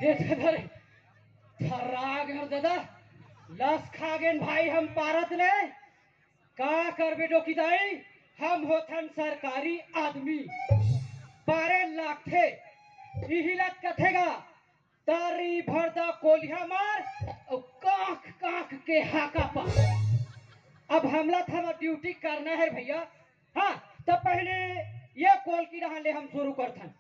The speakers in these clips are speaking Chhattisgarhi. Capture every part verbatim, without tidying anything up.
ए दादा रे, थर्रा गेन दादा, लस खा गेन भाई हम पारत ले। का करबे डोकी दाई, हम होथन सरकारी आदमी, पारे लागथे। इही लत कथे गा, तारी भरदा कोलिहा मार, अउ कांख कांख के हाका पार। अब हमला थमा ड्यूटी करना हे भैया। हाँ, त पहले ये कोलकी डहन ले हम शुरू करथन।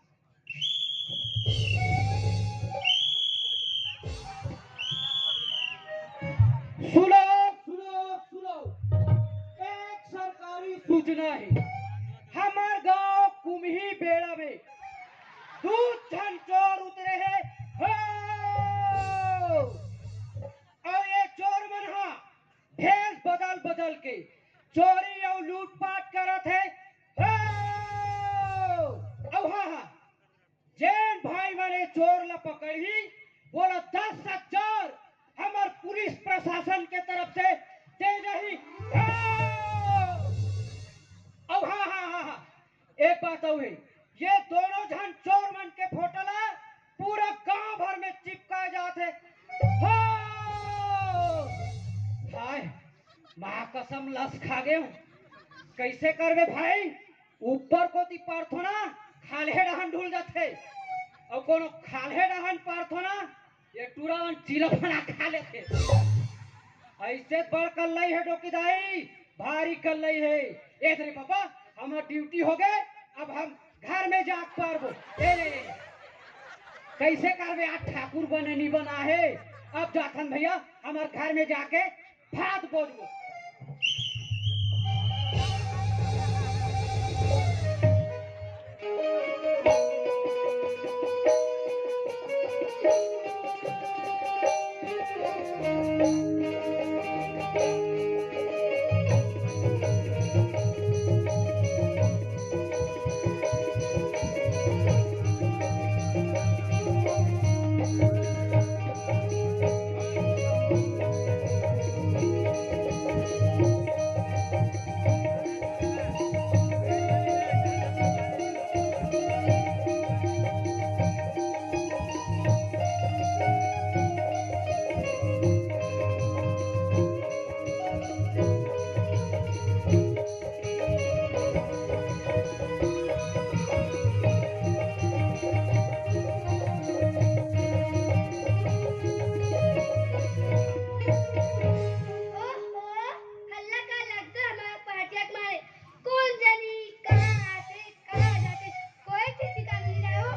सुनो, सुनो, सुनो, एक सरकारी सूचना हे। हमर गांव कुमही बेड़ा में दू झन चोर उतरे हे। हो! अउ ये चोर मन हा भेष बदल बदल के चोरी अउ लूटपाट करत हे। हो! अउ हाँ, हाँ, जेन भाई मन ए चोर ला पकड़ही, वोला दस हजार हमर पुलिस प्रशासन के तरफ से दे जाही। हाँ! अउ हाँ, हाँ, हाँ, हाँ, एक बात अउ हे, ये दोनों झन चोर मन के फोटो ला पूरा गांव भर में चिपका जात हे। हाँ! हाय, माँ कसम लस खा गेंव। कइसे करबे भाई? ऊपर कोती पारथो ना, खाल्हे डहन ढुल जाथे, अउ कोनो खाल्हे डहन पारथो ना, ये टूरा मन चिला बना खा लेथे। अइसे बड़ कल्लई हे डोकी दाई, भारी कल्लई हे। ए रे बाबा, हमर ड्यूटी होगे, अब हम घर में जा पारबो। ए, ए, ए, कइसे करबे? आज ठाकुर बने नी बना हे। अब जाथन भैया, हमर घर में जाके भात बोजबो। ओहो, हल्ला का लगता हमारा पहाटिया के मारे। कौन जानी कहाँ आते, कहाँ जाते, कोई चीज ठिकाना नहीं रहे हो।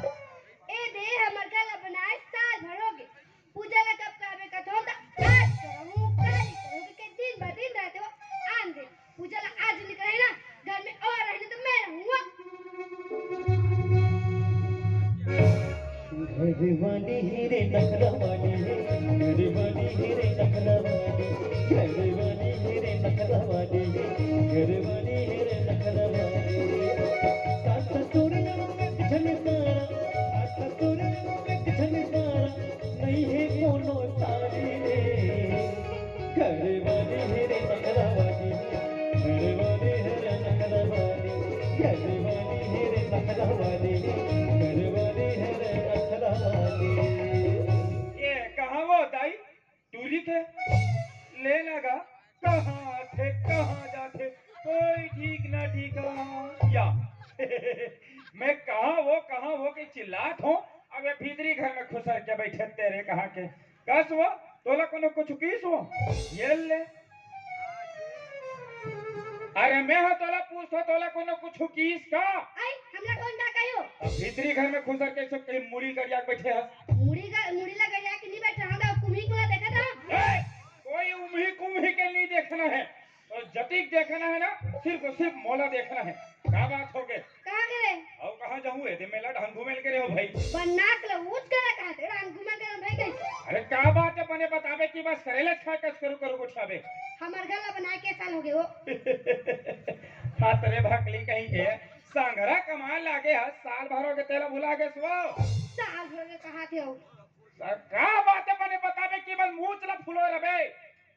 ए दे हमर घर ला बनाए साल भर हो गए। पूजा ला कब कराबे कथो त आज करहूँ, काली करहूँ के दिन भर दिन रहते हो। आन दे, पूजा ला आज निकले ना, घर में और रहने तो मैं रहूँगा। घर वाली ही रे नखरा वाली, घर वाली ही रे नखरा वाली, घर वाली ही रे नखरा वाली, घर वाली ही रे नखरा वाली। सास ससुर ने मुँह में झनकारा, सास ससुर ने मुँह में झनकारा, नहीं है कोनो तारी रे। घर वाली है रे नखरा वाली, घर वाली है रे नखरा वाली, घर वाली है रे नखरा वाली, घर वाली है रे नखरा वाली। ये कहाँ वो दाई? टूरी के ले लगा, कहाँ थे, कहाँ जाथे, कोई ठीक ना ठिकाना। या मैं कहाँ वो, कहाँ वो के चिल्लात हों, अबे भीतरी घर में खुसर के बैठे तेरे कहाँ के। कस वो, तोला कोनो कुछु कीस वो? ये ले। अरे मैं हा तोला पूछथों, तोला कोनो कुछु कीस का? आई, हमला कौन का कहियो? अब भीतरी घर में खुसर के सब कहीं मुड़ी गरिया के बैठे हस। मुड़ी का, मुड़ी ला गरिया के नहीं बैठा, हम कुम्ही कुला देखा था। ए, कोई उम्ही कुम्ही के नहीं देखना है, तो जतिक देखना है ना, सिर्फ और सिर्फ मोला देखना है। का बात हो गए? कहाँ गए? अउ कहाँ जाहूँ? ए दे मेला ढांगू मेल के रहे हो भाई। बन्ना के लो, उठ के रखा थे, ढांगू मेल के भाई कैसे? अरे का बात है, बने बताबे कि बस करेले खा कस करू करू उठाबे। हमार घर ला बनाए के साल हो गए वो। हाँ, तेरे भकली कहीं के, संघरा कमाए लागे है, साल भर हो गए तेला भुला गए सो। साल भर के कहा थे हो? सा-, का बात है, बने बताबे कि बस मुँह चला फुलो रबे।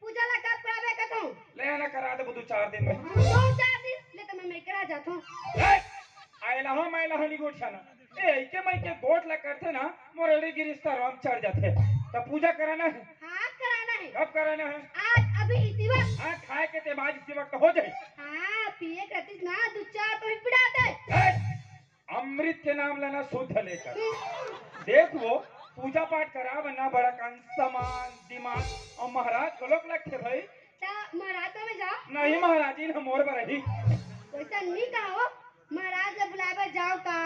पूजा ला कब कराबे कथों? ले आना, करा देबो दू चार दिन में। दू चार दिन ले तो मैं, मैं करा जाथों। ए, आयला हो, मैं लहनी गोठियाना। ए, एके मइके गोठ ला करथे ना, मोर एड़ी गिरिस्ता रोम चढ़ जाथे। त पूजा कराना हे। हाँ, कराना हे। कब कराना हे? आज, अभी इसी वक्त। हाँ, खाए के ते आज इसी वक्त हो जाही। हाँ, पिए के रतिस ना, दू चार तो ही पिड़ाते। ए, अमृत के नाम लेना शुद्ध लेकर। हम्म। देख वो, पूजा पाठ कराबे ना, बड़ा कन समान, दिमाग, अउ महाराज घलोक लगथे भाई। त महाराज तो में जाओ। नहीं महाराज, इन हमोर बर ही। वैसा नहीं कहो। महाराज ला बुलाए बर जाओ का?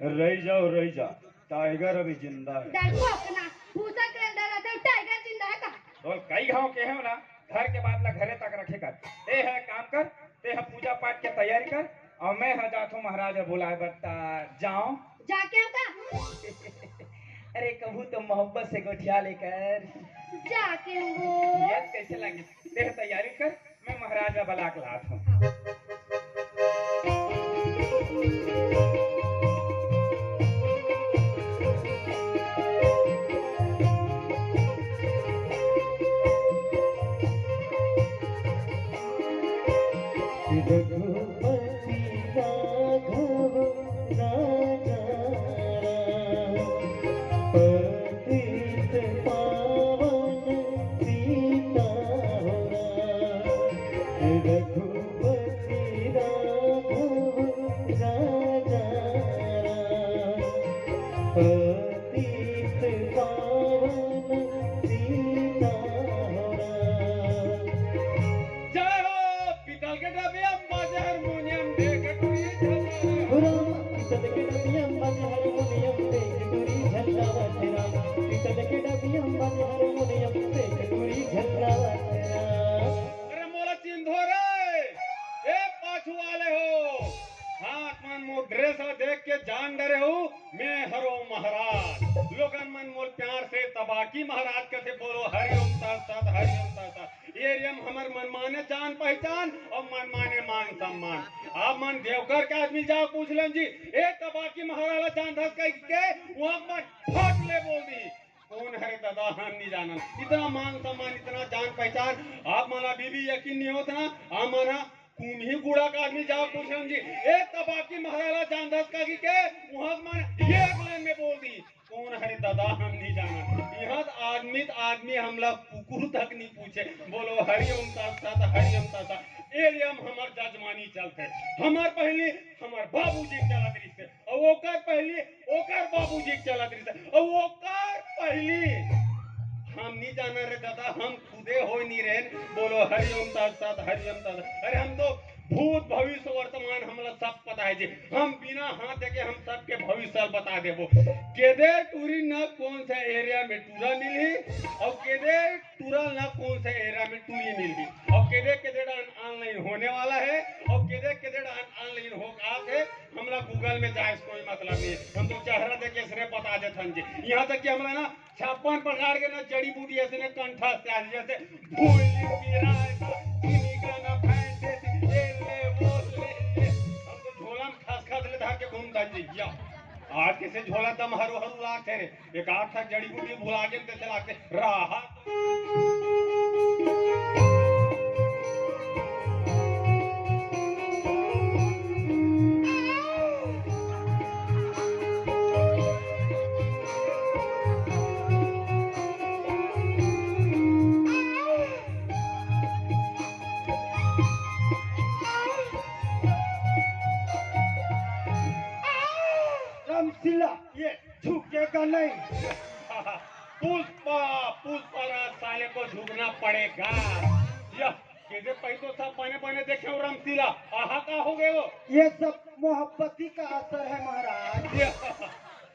रहि जाओ, रहि जा। टाइगर अभी जिंदा हे। डरपोक ना, भूसा के डर रहता है, टाइगर जिंदा है का? बोल, कई घाव के हो ना, घर के बात ला घरे तक रखे कर। ते है काम कर, ते है पूजा पाठ के तैयारी कर, अउ मैं ह जाथों महाराज ला बुलाए बर, त जाओ। जाके हो का? अरे, कभू तो मोहब्बत से गोठिया लेकर। जाके हो। यार, कैसे लगे? ते ह तैयारी कर, मैं महाराज ला बला के लात हूँ। रघुपति राघव राजा राम, पतित पावन सीता हो राम। रघुपति राघव राजा राम, पतित पावन सीता हो राम। जय हो, पीतल के डबिया बाजे हारमोनियम, देख टुरी झलक। हो राम, पीतल के डबिया बाजे हारमोनियम, देख टुरी झलक राम। पीतल के डबिया बाजे हारमोनियम, देख टुरी झलक राम। अरे मोला चिन्हथो रे, ए पाछू वाले हो। हाँ, आप मन मोर ड्रेस ला देख के जान डरे हो, मैं हरों महाराज। लोगन मन मोर प्यार से तबाकी महाराज कथे, बोलो हरिओम तत्सत, हरिओम तत्सत। ये एरिया म हमर मनमाने जान पहचान अउ मनमाने मान सम्मान। आप मन देवघर के आदमी जाओ पूछ लेन जी, ए तबाकी महाराज ला जानथस कहिके, उहाँ मन फट ले बोल दी। कौन हरे दादा, हम नहीं जानन। इतना मान सम्मान, इतना जान पहचान, आप मन ला अभी भी यकीन नहीं होत ना। आप मन ह कुम्ही गुड़ा का आदमी जाओ पूछ लेन जी, ए तबाकी महाराज ला जानथस कहिके, उहाँ मन एक लाइन में बोल दी। कौन हरे दादा, हम नहीं जानन। इहाँ त आदमी त आदमी, हमला कुकुर तक नहीं पूछे। बोलो हरिओम तत्सत, हरिओम तत्सत। एरिया म हमर जजमानी चलथे। हमर पहली हमर बाबूजी के चलत रहिसे, अउ ओकर पहली ओकर बाबूजी के चलत रहिसे, अउ ओकर पहली हम नहीं जानन रे दादा, हम खुदे होय नहीं रहेन। बोलो हरिओम तत्सत, हरिओम तत्सत। अरे हम तो भूत भविष्य वर्तमान हमला सब पता है जी। हम बिना हाथ देखे हम सबके भविष्य बता देबो। केदे टूरी न कौन सा एरिया में टूरा मिलही अउ केदे टूरा न कौन सा एरिया में टूरी मिलही अउ केदे केदे डान ऑनलाइन होने वाला है अउ केदे केदे डान ऑनलाइन हो का है, हमला Google में जाए से कोई मतलब नहीं। हम तो चेहरा देख के इसने बता देथन जी। यहाँ तक कि हमला ना छप्पन प्रकार के ना जड़ी बूटी ऐसे ने कंठस्थ आ जैसे भूली पीरा ऐसा, किमी का ना फैंटेसी, ये ले, वो ले, ये। हम तो झोला में खसखस ले धर के घूमता जी। या, आज कैसे झोला दम हरू हरू लागथे रे। एक आध ठक जड़ी बूटी भुला गेन तइसे लागथे। राहत। रामसिला, ये झुकेगा नहीं। पुष्पा, पुष्पा राज साले को झुकना पड़ेगा। यह, केदे पहले तो सब बने बने देखे हो रामसिला, आहा का हो गए हो? ये सब मोहब्बती का असर है महाराज। यह,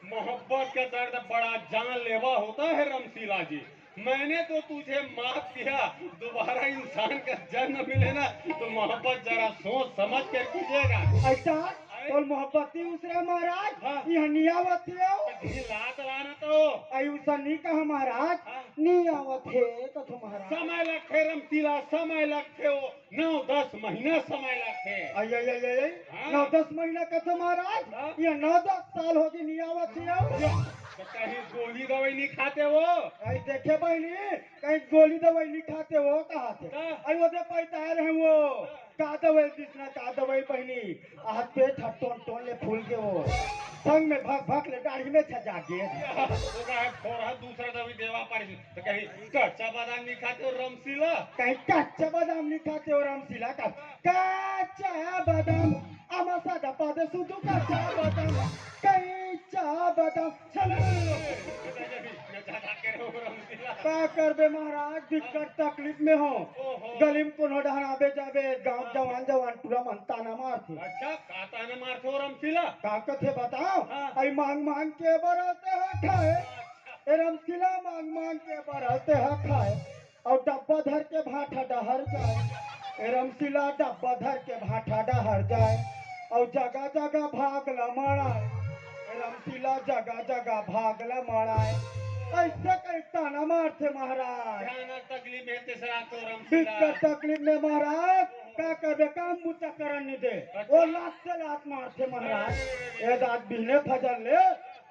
मोहब्बत का दर्द बड़ा जानलेवा होता है रामसिला जी। मैंने तो तुझे माफ किया, दोबारा इंसान का जन्म मिले ना तो मोहब्बत जरा सोच समझ कर कीजिएगा। ऐसा? अरे? तो मोहब्बती उसरे महाराज, हाँ। यहाँ नहीं आवत हो। तो ढीला तो लाना तो। आई उसा नहीं कहा महाराज, हाँ। नहीं आवत है कथो महाराज। समय लगथे रमतीला, समय लगथे हो। नौ दस महीना समय लगथे। आई, आई, आई, आई, आई। हाँ। नौ दस महीना कथो महाराज, हाँ। ये नौ दस साल हो गए नहीं आवत हो। या, कहीं गोली दवाई नहीं खाते वो? अई देखे बहिनी, कहीं गोली दवाई नहीं खाते वो, कहा थे? का? अई वो दे पैदा रहे वो। का दवाई दिस ना, का दवाई बहिनी? हाथ पेट ह टोन टोन ले फूल गे वो। संग में भक भक ले दाढ़ी में छजा गे। ओकरा है थोड़ा दूसरा दवाई देवा पड़ी। तो कहीं कच्चा बादाम नहीं खाते हो रमसीला? कहीं कच्चा बादाम नहीं खाते हो रमसीला का? कच्चा बादाम, आमा सादा पादे सुधु कच्चा बादाम, कच्चा बादाम। चलो। ये ज्यादा कह रहे हो रमसीला। का करबे महाराज, दिक्कत तकलीफ में हो। ओहो। गली में कोनो डहर आबे जाबे, गांव जवान जवान टूरा मन ताना मारथे। अच्छा, का ताना मारथे हो रमसीला? का कथे बताओ? हाँ। अई मांग मांग के बरते ह खाए। ए रमसीला मांग मांग के बरते ह खाए। अउ डब्बा धर के भाठा डहर जाए। ए रमसीला डब्बा धर के भाठा डहर जाए। अउ जगह जगह भाग ल मड़ाए। ए रमसीला जगह जगह भाग ल मड़ाए। अइसे कहीं ताना मारथे महाराज। भयानक तकलीफ में तेसरा तो रमसीला। बिकट तकलीफ में महाराज। का करबे, काम बुता करन नहीं दे। अच्छा। ओ लात से लात मारथे महाराज। अरे, अरे, अरे, अरे। ए दाद बिहने फजर ले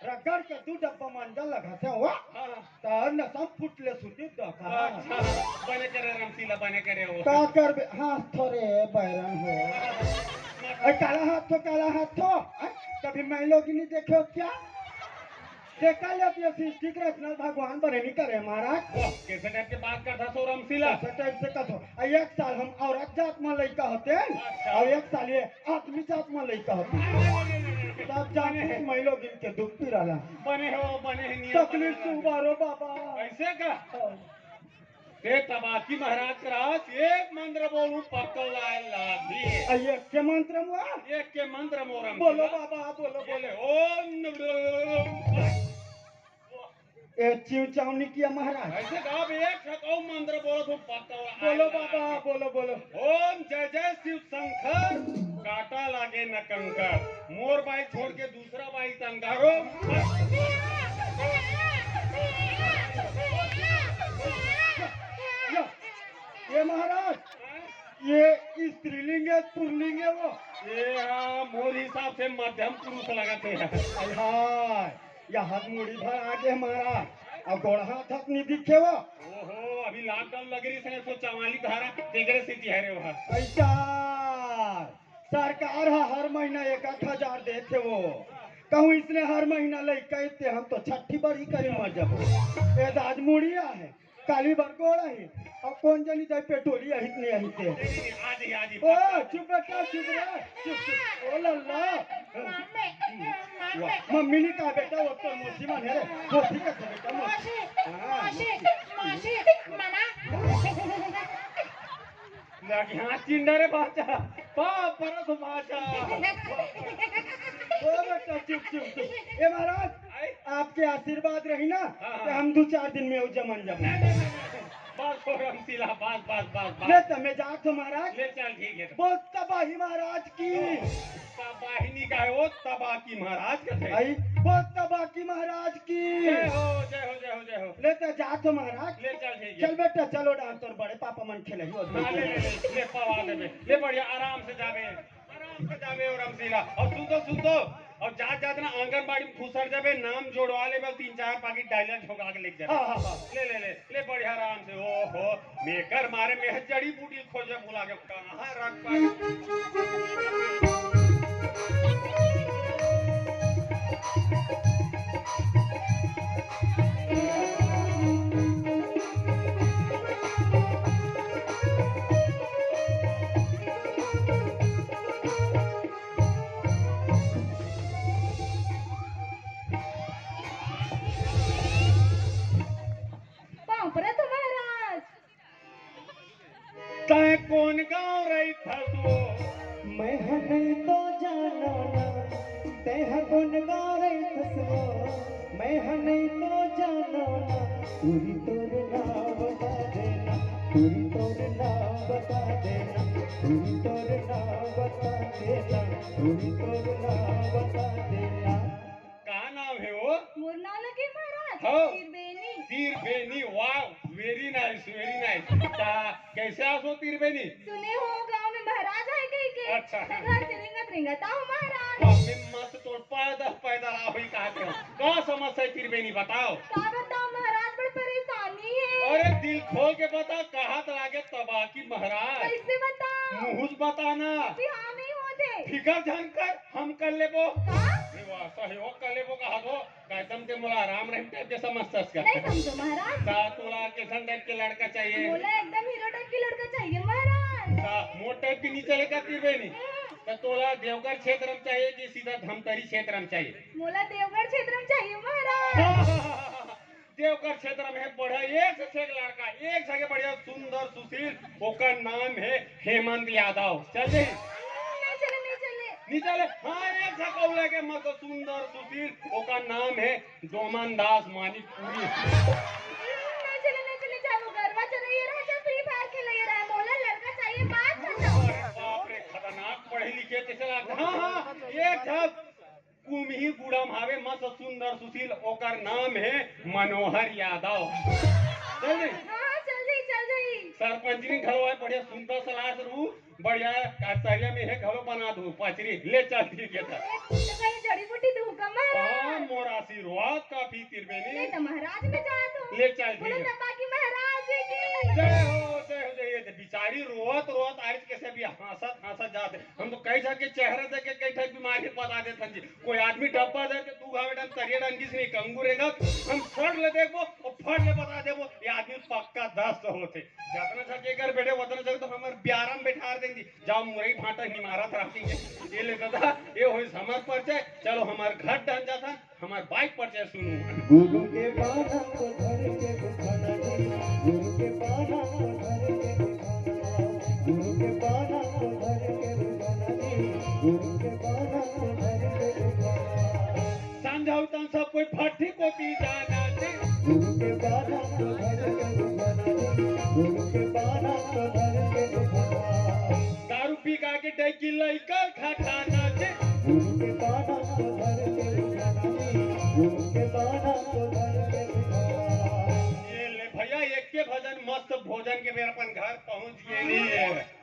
रगड़ के दू डब्बा मंजल लगा से हुआ। हाँ। त नसम फुट ले सुती दका। अच्छा, बने करे रमसीला, बने करे हो। का करबे? हाथ थोरे बैरन हो। अरे काला हाथ थो, काला हाथ थो। हैं? कभी मैं लोग नहीं देखे हो क्या? देखा ले, ये सृष्टि के रचना भगवान बने नहीं करे महाराज। वाह, कैसे टाइप के बात करता सो रमसीला? कैसे टाइप से कथो? आ, एक साल हम औरत जात में लइका होते हैं, अच्छा। अउ एक साल ये आदमी जात में लइका होते हैं। नहीं, नहीं, नहीं, नहीं, नहीं। सब जात बने में हैं। मैं लोग इनके दुख पी रहा। बने हो, बने हैं, नियम तकलीफ बने से हो। उबारो बाबा। ऐसे का? हाँ। ते तबाकी महाराज के राज, एक मंत्र बोलूं, पक्का लाए लागी। आ, ये के मंत्र हुआ? एक के मंत्र मोरम बोलो किया। बाबा, बोलो, ये बोलो। ले, ओम। ए, चिव चाव नहीं किया महाराज। ऐसे का अब एक ठक अउ मंत्र बोलो तो पक्का लाए बोलो लागी। बाबा, बोलो, बोलो। ओम जय जय शिव शंकर, काटा लागे न कंकर, मोर बाई छोड़ के दूसरा बाई तंगारो। या, ये महाराज, ये स्त्रीलिंग है, पुरलिंग है वो? ये हाँ, मोर हिसाब से मध्यम पुरुष लगत है। हाय, यहाँ मुड़ी भर आगे महाराज, अउ गोड़ हाथ तक नहीं दिखे वो। ओहो, अभी लॉकडाउन लग रही से तो चवाली धारा तेजरे से तिहारे वहाँ। ऐसा सरकार ह हर महीना एक आध हजार देथे वो। कहूँ इसने हर महीना लइका इते हम तो छठी बड़ी करी मर जबो। ए दाद मुड़िया है, काली बर गोड़ा है। अब कौन जनी जाए पेटोली अहित नहीं अहिते। नहीं, नहीं, नहीं, आज ही, आज ही, ओ, पक्का। चुप बेटा, चुप रे, चुप, चुप। ओ लल्ला। Mummy, mummy. वाह, मम्मी नहीं कहा बेटा, वो तो मौसी मन है रे। मौसी का था बेटा, मौसी। मौसी, हाँ, मौसी, मौसी। मौसी, मामा। लगी हाथ चिंडा रे बाचा, बाप परत बाचा। ओ बेटा, चुप, चुप, चुप। ए महाराज, आई? आपके आशीर्वाद रही ना, हाँ, हाँ। तो हम दो चार दिन में वो जमन जमन। नहीं, नहीं, नहीं, नहीं। बस हो रमसीला, बस, बस, बस, बस। ले तो मैं जात हूँ महाराज। ले चल, ठीक है। बोल तबाही महाराज की। तबाही नहीं का है, वो तबाकी महाराज का है। आई, बोल तबाकी महाराज की। जय हो, जय हो, जय हो, जय हो। ले तो जात हूँ महाराज। ले चल, ठीक है। चल बेटा, चलो डांस तोर बड़े पापा मन खेले ही होते। हाँ, ले, ले, ले, ले, पवा दे बे। ले बढ़िया, आराम से जाबे। आराम से जाबे और रमसीला। और सुन तो, सुन तो। और जात जात ना आंगनबाड़ी में खुसर जाबे, नाम जोड़वा लेबे, तीन चार पाकिट डायलॉग झोंका के लेके जाबे। हाँ, हाँ, हाँ। ले, ले, ले, ले बढ़िया आराम से। ओ हो, मेकर मारे में जड़ी बूटी खोजे बुला के कहाँ रख पाए। बाप रे तो महाराज। तैं कोन गाँव रहिथस वो? मैं ह नहीं तो जानो ना, तैं ह कोन गाँव रहिथस वो? मैं ह नहीं तो जानो ना, टूरी तोर नाव बता देना, टूरी तोर नाव बता देना, टूरी तोर नाव बता देना, टूरी तोर नाव बता देना। का नाम है वो? मोर नाम लगे महाराज, हाँ। तीर बेनी। तीर बेनी, वाह। Very nice, very nice। का, कैसे आस हो तिरबेनी? सुने हो गांव में महाराज है कही के? अच्छा, त हाँ। घर के रेंगत रेंगत आव महाराज। बाप रे, मस्त तोर पैदा पैदा रहा हुई कहा के। का समस्या है तिरबेनी बताओ? का बताओ महाराज, बड़ परेशानी है। अरे दिल खोल के बता, कहा त लागे तबाकी महाराज। कैसे बताओ? मुँह से बता ना। बिहाव नहीं होते। फिकर झन कर, हम कर लेबो। का? अरे वाह, सहयोग कर लेबो कहा दो। का एकदम ते मोला राम रहीम टाइप के समझथस का? नहीं समझो महाराज। ता तोला कैसन टाइप के लड़का चाहिए? मोला एकदम हीरो टाइप के लड़का चाहिए महाराज। ता मोर टाइप के नहीं चले का तिरबेनी? हम्म। ता तोला देवगढ़ क्षेत्र में चाहिए कि सीधा धमतरी क्षेत्र में चाहिए? मोला देवगढ़ क्षेत्र में चाहिए महाराज। देवगढ़ क्षेत्र में है बढ़िया एक से एक लड़का, एक जगह बढ़िया सुंदर सुशील, ओकर नाम है हेमंत यादव। चल जाई? नहीं चले, नहीं चले। नहीं चले? हाँ, एक झक अउ लगे मस्त सुंदर सुशील, ओकर नाम है डोमन दास मानिकपुरी। नहीं चले, नहीं चले, चाहे वो गरबा चलइया रहे, चाहे Free Fire खेलइया रहे, मोला लड़का चाहिए, बात खत्म। अरे बाप रे, खतरनाक पढ़े लिखे जैसे लगता। हाँ, हाँ, एक झक कुमही गुड़ा में हावे मस्त सुंदर सुशील, ओकर नाम है मनोहर यादव। चल दे। हाँ, हाँ, चल जाई, चल जाई। सरपंच ने घलो आए, बढ़िया सुंदर सलाह से रहू, बढ़िया का तरिया में है घलो बना दू पचरी, ले चल ठीक है त। तो कहीं जड़ी बूटी दूँ का महाराज? हाँ, मोर आशीर्वाद काफी तिरबेनी। ले तो महाराज में जात हो। ले चल ठीक बोलो है। तबाकी महाराज की। जय हो, जय हो, जय हो। ये तो बिचारी रोवत रोवत आरिस कैसे भी हंसत हंसत जात है। हम तो कई झन के चेहरा देख के कई ठक बीमारी बता देथन जी। कोई आदमी डब्बा धर के दू घावे डन तरिया डन किस नहीं कंगू रेंगत, हम फट ले देखबो और फट ले बता देबो, ये आदमी पक्का दस्त होथे। जतना झन के घर बैठे, वतना झन तो हमर ब्यारा में बैठार देन जी। जाओ मुरई भाटा निमारत रहती है। ये ले दादा, ये होइस हमर परिचय। चलो हमर घर डन जाथन। हमार बाइक पर जाए सुनू। गुरु के बाना को धर के उठाना जी, गुरु के बाना को धर के उठाना, गुरु के बाना को धर के उठाना जी, गुरु के बाना को धर के उठाना। समझाऊ तन सब कोई फटी को पी जाना जी। गुरु के बाना को धर के उठाना जी, गुरु के बाना को धर के उठाना। दारू पी गा के डैकी लइका खटाना जी। गुरु के बाना को धर के उठाना जी, गुरु के बाना को धर के उठाना। ये ले भैया, एक के भजन मस्त भोजन के बेर अपन घर पहुंच गए नहीं है।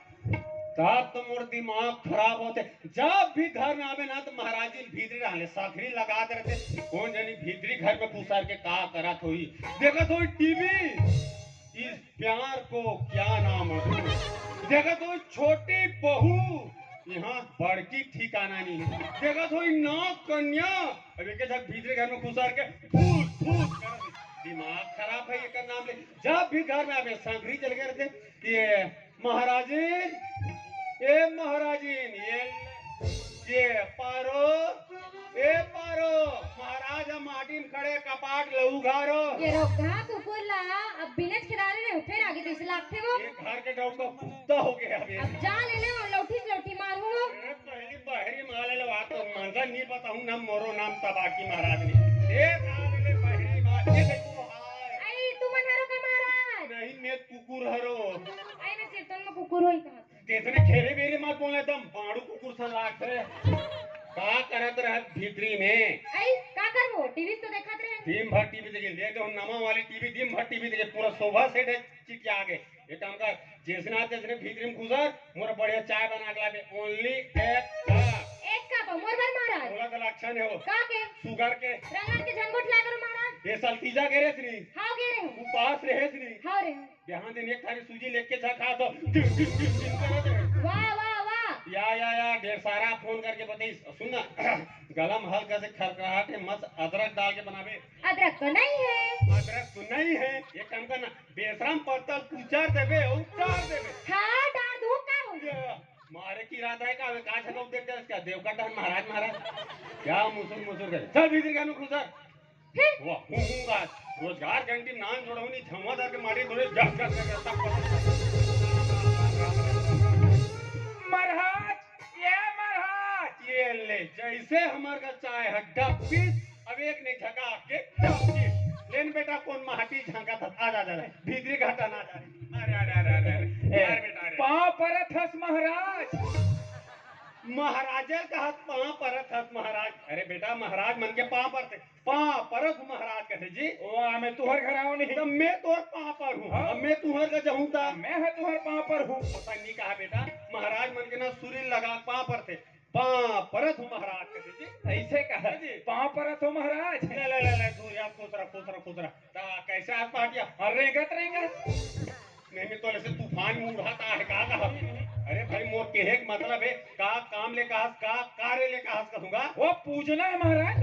तब तो मोर दिमाग खराब होथे। जब भी घर में आवे ना तो महाराज जी भीतरी रहले, साखरी लगात रहते। कौन जानी भीतरी घर में घुसर के का करत होई। देखत होई टीवी। इस प्यार को क्या नाम दूं? देखत हो छोटी बहू, यहाँ बड़की ठिकाना नहीं है। देखत हो नाग कन्या, अब एक झक भीतरे घर में घुसर के फूस फूस कर दे। दिमाग खराब है एकर नाम ले। जब भी घर में आवे सांकरी चल के रहते, ये महाराजिन, ए महाराजिन, ये, ये पारो, ए पारो, महाराज ह माटी में खड़े कपाट ल उघारो। ये रोगहा कुकुर ला अब बिनेच खिलारे रहे, फेर आगे जैसे लागथे वो। ये घर के डौका कुत्ता हो गया अबे। अब जा ले ले और लौठी से लौठी मारू हो। ए, पहली बहरी मार ले लो, आ तो मंजर नहीं बताऊं ना, मोरो नाम तबाकी महाराज ने। ए, जा ले ले बहरी मार, ये देखो हाय। आई, तू मन हरो का महाराज? नहीं, मैं कुकुर हरो। आई, मैं सिरतन में कुकुर होई कहा। तेतने खेरे बेरे मत बोले, एकदम बाड़ू कुकुर सा लागत रे। का करत रहत भीतरी में? आई, का करबो? टीवी तो देखत रहे। दिन भर टीवी देखे, ले तो नवा वाली टीवी, दिन भर टीवी देखे, पूरा सोफा सेट है, चिटिया आगे। एक काम कर, जैसने आते तैसने भीतरी में घुसर, मोर बढ़िया चाय बना के लाबे, only एक कप। एक कप, मोर बर महाराज। बोला तो लक्षण है वो। का के? शुगर के। रंगत के झंगोट ला करो महाराज। ये साल तीजा गे रेस नहीं? हाव गे रहे हूँ। उपास रहे नहीं? हाव रहे हूँ। बिहान दिन एक थारी सूजी लेके झा खा दो। टिन, टिन, टिन, टिन करत रहे। वाह, वाह, वाह। या, या, या, ढेर सारा फोन करके बताइस। सुन ना, गला में हल्का से खरखराहट है, मस्त अदरक डाल के बनाबे। अदरक तो नहीं है। अदरक तो नहीं है, एक काम करना, बेसरम पत्ता कुचर देबे, उतार देबे। हाँ, डाल दूँ, का हो गया? ये, मारे की इरादा है का? अबे का झगड़ा देख दे इसका, देवका डहन महाराज, महाराज। क्या मुसुर मुसुर करे? चल भीतर का नु घुसर। वाह, हूँ, हूँ, आज रोजगार गारंटी नाम जोड़ौनी, झमवा धर के माटी धोरे, जा, जा, जा, जा, सब पकड़। महाराज, ये महाराज, ये ले, जैसे हमार का चाय है, डब्बीस, अब एक ने झका के, डब्बीस। लेन बेटा, कौन माटी झांका था? आ जा, जा, जा, भीतरी घाटा ना जा। अरे, अरे, अरे, अरे, अरे, ए, अरे बेटा, अरे। पाँव परत हस महाराज। महाराज ल कहत पाँव परत हस महाराज। अरे बेटा, महाराज मन के पाँव परथे, पाँव परत हूँ महाराज कथे जी। ओ, मैं तुहर घर आऊं नहीं। तब मैं तोर पाँव पर हूँ। हाँ। अब मैं तुहर का जाहूँ ता। मैं है तुहर पाँव पर हूँ। ऐसा नहीं कहा बेटा, महाराज मन के ना सुरील लगा पाँव परथे। पाँव परत हूँ महाराज कथे जी। ऐसे कहा? हाँ जी। पाँव परत हो महाराज। ले, ले, ले, ले, तू यार खुश रह, खुश रह, खुश रह। ता कैसे आज पहाटिया? और रेंगत, रेंगत। नहीं, नहीं, तो ऐसे तूफान में उड़ाता है, का कहा? अरे भाई, मोर कहे के मतलब है, का काम ले कहस, का कार्य ले कहस कहूँगा। वो पूजना है महाराज।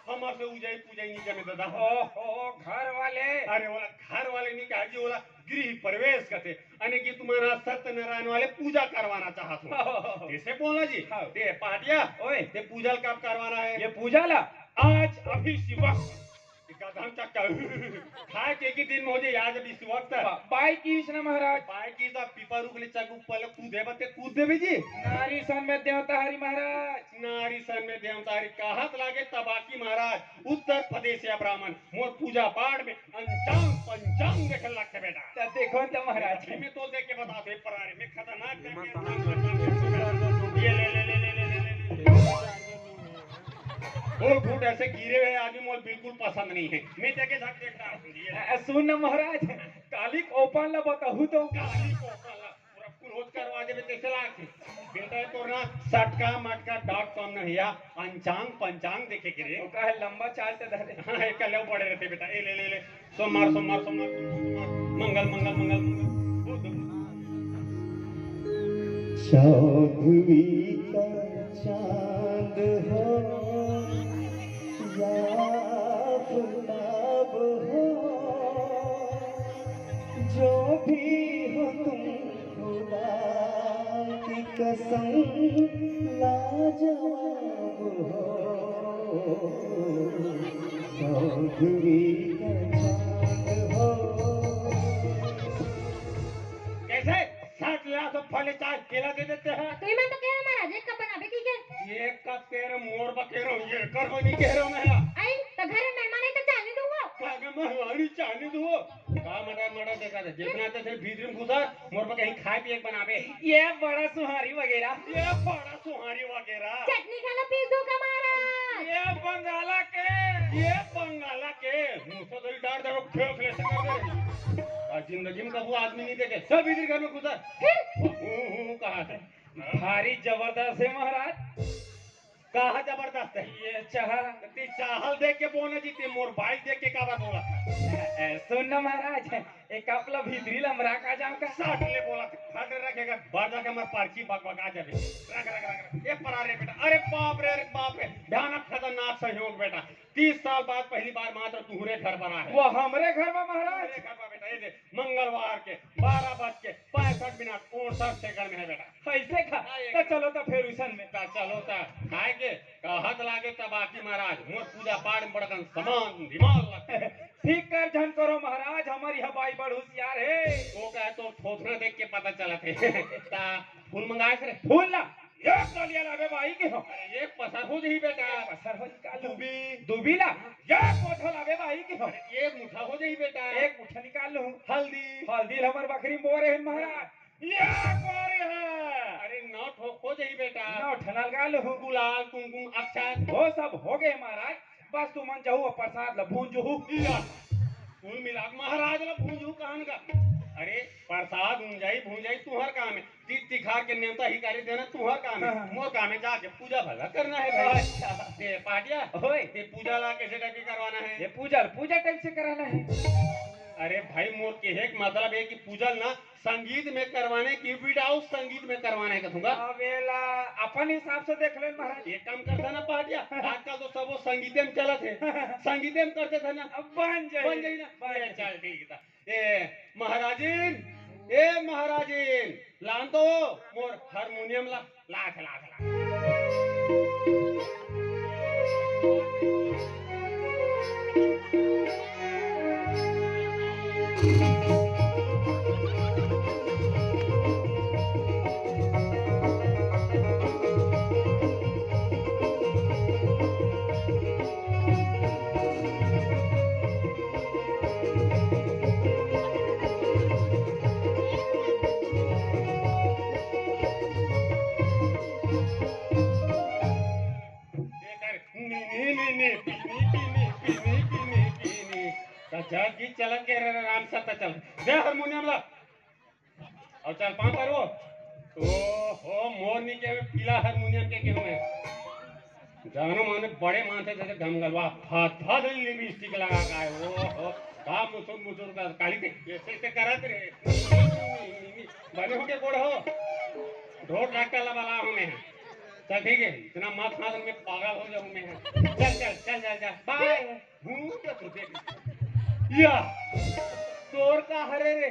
हमार से उजाई पुजाई नहीं जमे दादा। ओहो, घर वाले। अरे, ओला घर वाले नहीं कहा जी, ओला गृह प्रवेश कथे। अने कि तुम्हारा सत्यनारायण वाले पूजा करवाना चाहत हो। ओहो। ऐसे बोला जी। हाँ। ते पहाटिया, ओए। ते पूजा कब करवाना है? ये पूजा ला आज, अभी इसी वक्त। गधा चक्का। खाए के एक ही दिन में हो जाए, आज अभी इसी वक्त। बा-, बाई किस ना महाराज? बाई किस तो पीपा रुख ले चक ऊपर ले कूदे बते कूद देबे जी। नारी सन में देवता हरी महाराज। नारी सन में देवता हरी कहत लागे तबाकी महाराज। उत्तर प्रदेश या ब्राह्मण मोर पूजा पाठ में अंचांग पंचांग देखे लगते बेटा। तो देखो तो महाराज। अभी मैं तो देख के बता दे परारे में खतरनाक देख के अंचांग पंचांग देख के बेटा। ये ले, ले, ले। ओ घूट ऐसे गिरे हुए आदमी मोल बिल्कुल पसंद नहीं है। मैं देखे झक देखता हूँ। ये ले। अ, सुन ना महाराज, काली कोपाल ला बताहू तो। काली कोपाल ला। पूरा क्रोध करवा देबे, तैसे लागथे। बेटा, तोर ना सटका मटका डॉट कॉम नहीं या, अंचांग पंचांग देखे के रे। ओका है लंबा चाल ते धरे। हाँ, एक ले बड़े रहते बेटा। ए, ले, ले, ले। सोमवार, सोमवार, सोमवार, सोमवार, सोमवार। मंगल, मंगल, मंगल, मंगल। बुध, बुध। चौदहवीं का चांद हो या आफताब हो, जो भी हो तुम खुदा की कसम लाजवाब हो, चौदहवीं का चांद हो। कैसे? साठ लाख फले चार केला दे देते हैं। तो इमन तो कह रहा महाराज, एक कप बनाबे की के? एक कप कह रहे, मोर बा कह रहा हूँ, ये कर हो नहीं कह रहा हूँ मैं। आई, तो घर में मेहमान आई तो चाय नहीं दूंगा। का के मेहमान आई चाय नहीं दूंगा? का मड़ा मड़ा देखा था, जितना तो सिर्फ भीतर में घुसा, मोर बा कहीं खाए पिए के बनाबे। ये बड़ा सुहारी वगैरह। ये बड़ा सुहारी वगैरह। चटनी खा लो, पीस दूं का महाराज? ये बंगाला के। ये बंगाला के। मुंह से दही डार दे, वो खेल खेल से कर दे। आ जिंदगी में कबू आदमी नहीं देखे, सब इधर घर में घुसा। हूँ, हूँ, कहा थे। भारी जबरदस्त है महाराज। कहा जबरदस्त है? ये चाह। ती चाहल देख के बोना जी, ते मोर बाइक देख के का बात बोला? ए, सुन ना महाराज, एक कप ला भीतरी लमरा का जाऊं का? साठ ले बोला, फट रखेगा, बाहर जाके हमार पार्ची बक बक आ जावे। रख, रख, रख, रख। ये परा रे बेटा, अरे बाप रे, अरे बाप रे, भयानक खतरनाक संयोग बेटा। तीस साल बाद पहली बार मात्र तुहरे घर पर आए। वो हमरे घर में महाराज? हमरे घर पर बेटा, ये दे, मंगलवार के बारह बज के पैंसठ मिनट उनसठ सेकंड में है बेटा। ऐसे का? हाँ, ये तो चलो तो फिर उसन में। ता चलो ता, खाए के कहत लागे तबाकी महाराज, मोर पूजा पाठ में बड़कन सामान दिमाग लगते। फिकर झन करो महाराज, हमारी हवाई बड़ होशियार है। वो कहे तो थोथना देख के पता चलत है। ता फूल मंगाए थे? फूल ला, एक डलिया लाबे भाई के हो। अरे एक पसर हो जाही बेटा। एक पसर हो निकाल लूं। दूबी। दूबी ला, एक कोठा लाबे भाई के हो। अरे एक मुठा हो जाही बेटा। एक मुठा निकाल लूं। हल्दी। हल्दी ला हमर बकरी मोरे है महाराज। ये कोरी है। अरे नौ ठो हो जाही बेटा। नौ ठन अलगा लूं। गुलाल, कुमकुम, अक्षत। वो सब हो गए महाराज। बस तुमन जहू अउ प्रसाद ल भूंजहू। या, कुल मिला के महाराज ल भूंजहू कहन का। अरे, प्रसाद भूंजाई, भूंजाई तुहर काम है। ती-, तिखार के नेवता हिकारी देना तुहर काम है। हाँ, हाँ। मोर काम है जाके पूजा भला करना है भाई। अच्छा। ते पाटिया, ओए। ते पूजा ला कैसे टाइप के करवाना है? ये पूजा, पूजा टाइप से कराना है। अरे भाई, मोर कहे के मतलब है कि पूजा ना संगीत में करवाने कि without संगीत में करवाने का दूंगा। अब एला अपन हिसाब से देख ले महाराज। एक काम करता ना पाटिया, आजकल तो सब वो संगीते में चलत है, संगीते में करते थे ना। अब बन जाए। बन जाए ना? बन ये जाए। चल ठीक था। ए महाराजिन, ए महाराजिन, लान तो मोर हारमोनियम ला, ला, ला, ला। जब गीत चलत के रे, रे राम सत्ता चल। दे हारमोनियम ला। अउ चल पाँव पर वो। ओ हो, मोर नी के पीला हारमोनियम के केहू में। जानो माने बड़े मानथे जैसे गमगलवा, फत फत लिपस्टिक लगा के आए। ओ हो, का मुसुर मुसुर का काली के ऐसे ऐसे करत रे। बने हो के गोड़ हो। ढोर डॉक्टर ला बला हूँ मैं। चल ठीक है, इतना मत खास में पागल हो जाऊँ मैं। चल, चल, चल, चल, चल। बाय। हूँ तो तुझे। या, तोर का हरे रे?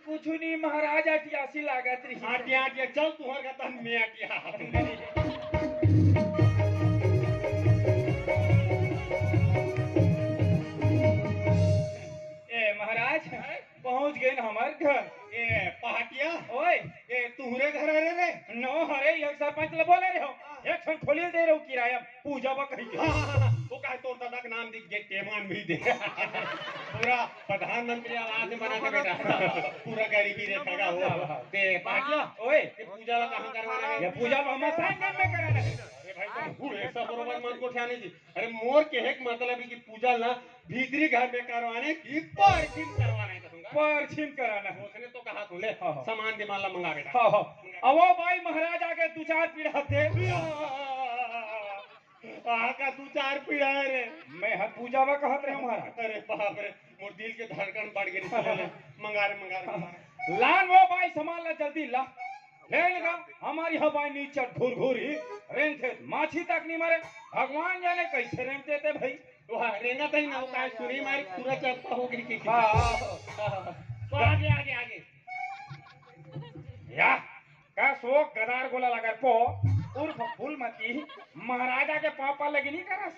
कुछु नहीं महाराज, अटियासी लागत रही। अटिया, अटिया, चल तुहर का तन में अटिया। ए महाराज, हैं? पहुंच गए न हमर घर। ए पहाटिया, ओए। ए तुहरे घर हरे रे? नो हरे, एक सरपंच ल बोले रहे हो। एक ठन खोली दे रहे हो किराया, पूजा बा कही के। हाँ, हाँ, हाँ, हाँ। वो काहे तोर दादा के नाम दिख गए, टेमान भी दे। पूरा प्रधानमंत्री आवास बना के बेटा। पूरा गरीबी रेखा का हो। ते पहाटिया, हाँ, ओए। ये पूजा ला कहाँ करवाना है? ये पूजा ला हम साइन में कराना है। अरे भाई, तुम हूँ ऐसा बरोबर मन को ठियाने जी। अरे मोर कहे के मतलब है कि पूजा ला भीतरी घर में करवाने की परछिन करवाना है, कहूँगा। परछिन कराना है। उसने तो कहा तू ले, हाँ, हाँ। सामान दिमाग ला मंगा बेटा। हाँ, हाँ। अब वो भाई महाराज आगे दू चार पीढ़ा थे। आ का दू चार पीढ़ा है रे। मैं हर पूजा में कहत रहे हूँ महाराज। अरे बाप रे, मोर दिल के धड़कन बढ़ गई। ले, ले, मंगा रे, मंगा रे, मंगा रे। लान वो भाई सामान ला जल्दी ला। ले लगा, हमारी हवाई नीचर घुरघुरी, रेंगथे माछी तक नहीं मरे। भगवान जाने कैसे रेंगते थे भाई। वाह, रेंगा तही ना होता है, सुनी मारी पूरा चप्पा हो गई कि हाँ, हाँ, हाँ। हाँ, हाँ। तो आगे, आगे, आगे। या, का शोक गदार गोला लगर पो, उर्फ फूलमती, महाराजा के पापा लगी नहीं करस।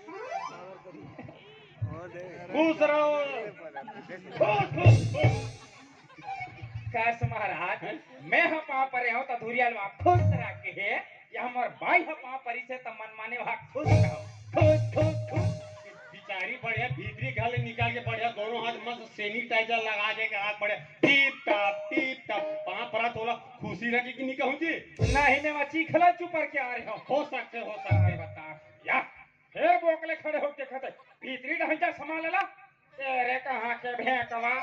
खुश रहो। खुश, खुश, खुश। कस महाराज, हैं? मैं ह पाँव परे हूँ त धुरिया लवा खुश रखे हे, या हमर बाई ह पाँव परी से त मनमाने वहा खुश रहो। खुश, खुश, खुश। बिचारी बढ़िया भीतरी घर ले निकाल के बढ़िया दोनों हाथ मस्त सैनिटाइजर लगा के हाथ बढ़िया टिप टाप, टिप टाप पाँव परा तोला खुशी रखे कि नहीं कहूँ जी? नहीं, मैं वची खला चुपर के आ रहे हो। हो सकते, हो सकते। बता, या फेर बोकले खड़े होके देखत हे, भीतरी ढांचा संभाल ला। तेरे कहाँ के भेंकवा?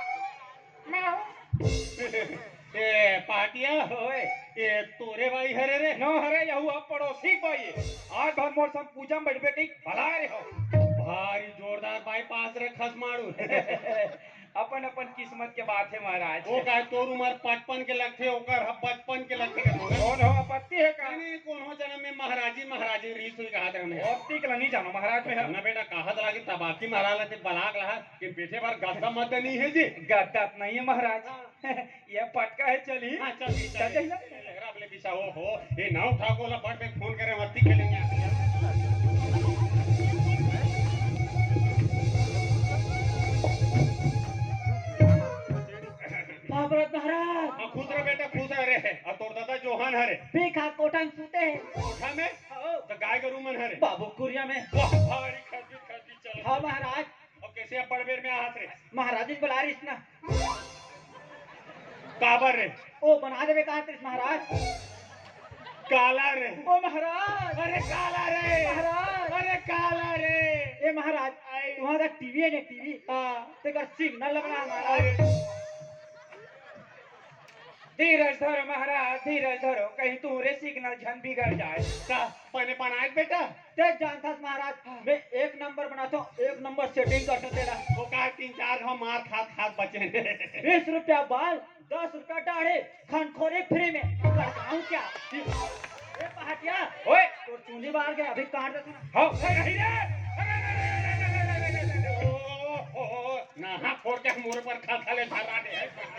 मैं हूँ। ए, पाटिया। ओए। ए, तोरे बाई हरे रे? नो हरे, यहू अब पड़ोसी बाई हे। आज भर मोर संग पूजा में बैठबे कही भला रे हो। भारी जोरदार बाईपास रे खस मारू। अपन अपन किस्मत के बात हे महाराज। वो का तोर उमर पचपन के लगथे, ओकर ह बचपन के लगथे का तोर? कौन हो आपत्ति हे का? नहीं, नहीं, कौन हो जन्म में महाराजी, महाराजी रीस हुई कहा था हमने। आपत्ति के ला नहीं जानो महाराज में है। ना बेटा, कहा था कि तबाकी महाराज लगथे, बलाक लहा, कि बेटे बार गद्दा मत नहीं है जी। गद्दा नहीं है महाराज। हाँ। ये पटका है, चली। हाँ, चल, चल, चल, चल। चल, चल, चल, चल, चल, चल। ओ हो, ये नाव ठाकुर ला बड़ पे फोन करे, मत्ती खेलेंगे। महाभारत महाराज। हाँ, खुश रह बेटा, खुश रह रे। और तोर दादा जोहान हरे। पी खा कोठा में सूते हे। कोठा में? हाँ। तो गाय गरू मन हरे। बाबू कुरिया में। वाह, भारी खर्ची, खर्ची चल। हाँ महाराज। और कैसे अब बड़ बेर में आहत रे? महाराज जी बुला रहिस ना। काबर रे? ओ बना देबे कहा थे महाराज। काला रे। ओ महाराज। अरे काला रे। महाराज। अरे काला रे। ए महाराज, आई। तुम्हारा टीवी है ना, टीवी? हाँ। तेकर सिग्नल लगना है महाराज। अरे। धीरज धरो महाराज, धीरज धरो, कहीं तुम्हरे सिग्नल झन बिगड़ जाए। का? पहले बनाए बेटा। ते जानथस महाराज, हाँ। मैं एक नंबर बनाथों, एक नंबर सेटिंग करथों तेला। वो का तीन चार घाव मार खात खात बचे हे। बीस रुपया बाल, दस रुपया दाढ़ी, खनखोरी फ्री में। करवाऊं क्या? ए पहाटिया, ओए। तोर चूंदी बाहर गया, अभी काट देथों ना। हाँ, ए, नहीं रे। ओ, ओ, ओ, ना, हाँ, फोड़ के मोर पर खा, खा ले, धरा दे।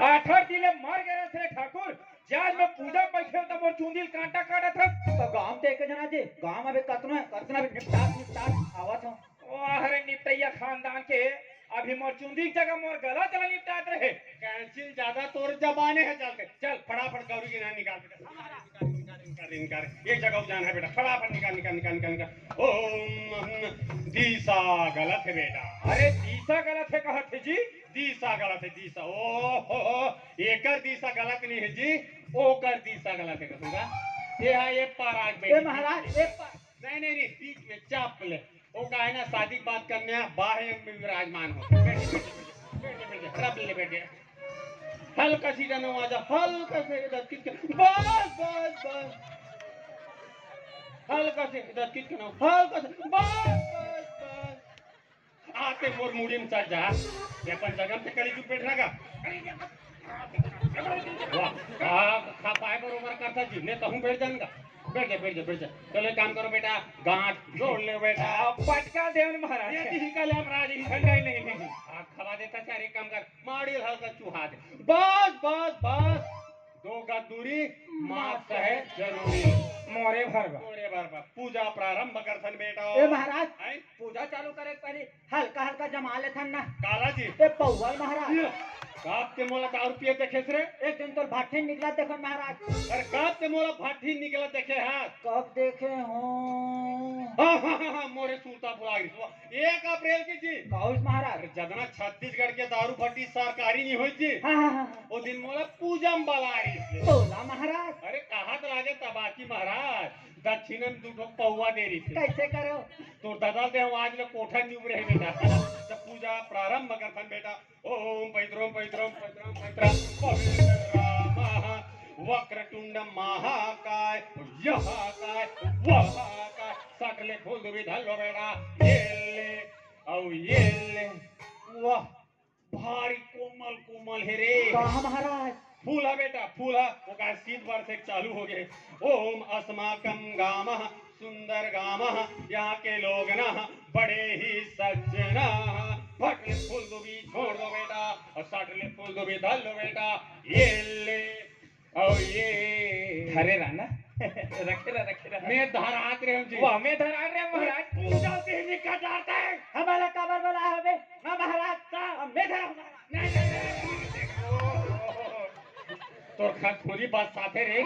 आठर दिले मर गए थे ठाकुर। जे आज मैं पूजा में बैठे हों त मोर चूंदी ल कांटा काटत हस। त गांव ते एक जना जे, गांव में भी कतनो हे, कतना भी निपटात, निपटात आवत हों। ओ, अरे निपटैया खानदान के, अभी मोर चूंदी के जगह मोर गला चला निपटात रहे। कैंसिल ज्यादा तोर जबाने हे, चल के, चल फटाफट गौरी के नाम निकाल बेटा। निकाल, निकाल, निकाल, निकाल। एक जगह जाना है बेटा, फटाफट निकाल, निकाल, निकाल, निकाल, निकाल। ओम, दिशा गलत है बेटा। अरे दिशा गलत है कहत हे जी? दिशा गलत है, दिशा। ओ हो हो, एकर दिशा गलत नहीं है जी, ओकर दिशा गलत है, कहूँगा। ये है, ये पराग ए बेटी। महाराज, ए पा- नहीं, नहीं, नहीं, बीच में चाप ले। वो का है ना, शादी के बाद कन्या बाहें में विराजमान होथे। बैठे, बैठे, बैठे, बैठे, बैठे, बैठे, बैठे। हल्का सी डनो आजा, हल्का से इधर खींच के, बस, बस, बस। हल्का से इधर खींच के ना, हल्का से, बस, बस, बस। आते मोर मुड़ी में चढ़ जा। ये अपन जगह पे कली चुप बैठ रहा का? वाह, आप खा पाए बरोबर करता जी, मैं कहूँ बैठ जाऊंगा। बैठ जा, बैठ जा, बैठ जा। चलो एक काम करो बेटा, गांठ जोड़ ले बेटा। आ, पटका देवन महाराज। ये दी का ले महाराज, ये नहीं, नहीं, नहीं। आप खवा देता चार, एक काम कर, माड़ी हल्का चुहा दे। बस, बस, बस। दो गज दूरी, मास्क है जरूरी। मोरे भरवा। मोरे भरवा। पूजा प्रारंभ करथन बेटा। ए महाराज, हैं? पूजा चालू करे के पहले हल्का हल्का जमा लेथन ना। काला जी। ए पौवा ल महाराज। ये, काब ते मोला दारू पिए देखेस रे? एक दिन तोर भाठी निकला देखन महाराज। अरे काब ते मोला भाठी निकला देखे हस? कब देखे हो? हाँ, हाँ, हाँ, हाँ, मोरे सूरता भुला गई। एक अप्रैल के जी। काउस महाराज। अरे जदना छत्तीसगढ़ के दारू भट्टी सरकारी नहीं होई जी। हाँ, हाँ, हाँ, हाँ। ओ दिन मोला पूजा में बला रही। तोला महाराज। अरे कहा तो लागे तबाकी महाराज। दक्षिणा में दू ठो पौवा दे रही थी। कैसे करो? तोर दादा दे आज ले कोठा नी उबरे हे बेटा। तो पूजा प्रारंभ करथन बेटा। ओम पैत्रम पैत्रम पैत्रम पैत्रम पवित्रम वक्रतुंड महाकाय, यह काय, वह काय, सटले फूल दुबी धर लो बेटा। ये ले, अउ ये ले। वाह, भारी कोमल कोमल हे रे। का महाराज? फूल ह बेटा, फूल ह। ओकर शीत बरसे चालू हो गे। ओम अस्माकम गामः सुंदर गामः, यहाँ के लोग ना बड़े ही सज्जन। फट ले फूल दुबी छोड़ दो बेटा, अउ सट ले फूल दुबी धर लो बेटा। ये ले, अउ ये धरे रहा ना। रखे रहा, रखे रहा। मैं धरात रहे हूँ जी। वाह, मैं धरात रहे हूँ महाराज। पूजा से ही निकल जाते हैं। हमारा काबर बोला है बे? हाँ महाराज, ता मैं धरा हूँ महाराज। नहीं, नहीं, नहीं, नहीं, नहीं। तोर खखुरी बात साथे रे,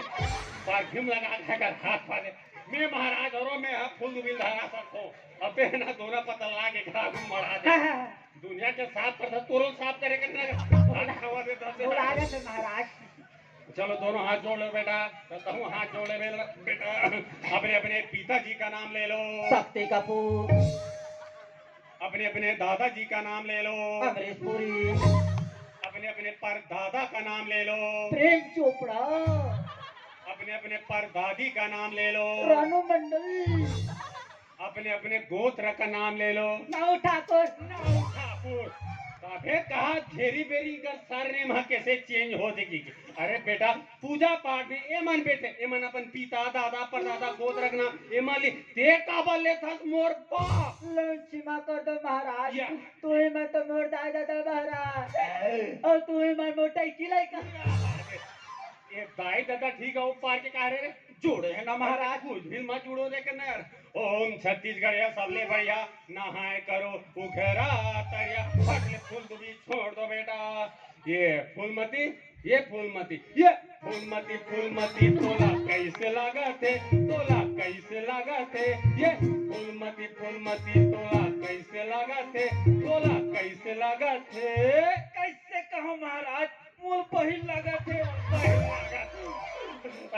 परफ्यूम लगा के अगर हाथ पाले। मैं महाराज हरो, मैं ह फूल दुबिल धरा सकथों। अबे ना दोना पतला के घरा घूम मड़ा दे। हाँ, हाँ, हाँ। दुनिया के साफ करता, तोरो साफ करे के ना। हाथ खवा दे दस। बुला रहे थे महाराज। चलो दोनों हाथ जोड़ लो बेटा, तो कहूँ हाथ जोड़ ले बेल-, बेटा। अपने अपने पिताजी का नाम ले लो। शक्ति कपूर। अपने अपने दादाजी का नाम ले लो। अमरीश पुरी। अपने अपने परदादा का नाम ले लो। प्रेम चोपड़ा। अपने अपने परदादी का नाम ले लो। रानू मंडल। अपने अपने गोत्र का नाम ले लो। नाऊ ठाकुर। नाऊ ठाकुर। अबे कहा घेरी बेरी कर सरनेम ह कैसे चेंज हो देगी? अरे बेटा, पूजा पाठ में एमन बैठे, एमन अपन पिता, दादा, परदादा, गोत्र रखना, एमन ले, ते काबर लेथस मोर बाप? लो, क्षमा कर दो महाराज। या। तू ही मैं तो मोर दाई दादा महाराज। ए। और तू ही मैं मोर टैकी लइका। ये दाई दादा ठीक है, वो पार के कहा रे, जोड़े है ना महाराज, कुछ भी मत जोड़ो रे कन्नड़। ओम छत्तीसगढ़िया सबले बढ़िया, नहाए करो उघरा तरिया, फट ले फूल दुबी छोड़ दो बेटा। ये फूलमती, ये फूलमती, ये फूलमती, फूलमती तोला कैसे लागत हे, तोला कैसे लागत हे? ये फूलमती, फूलमती तोला कैसे लागत हे, तोला कैसे लागत हे? कैसे कहो महाराज, मोर बहिन लागत हे, बहिन लागत हे।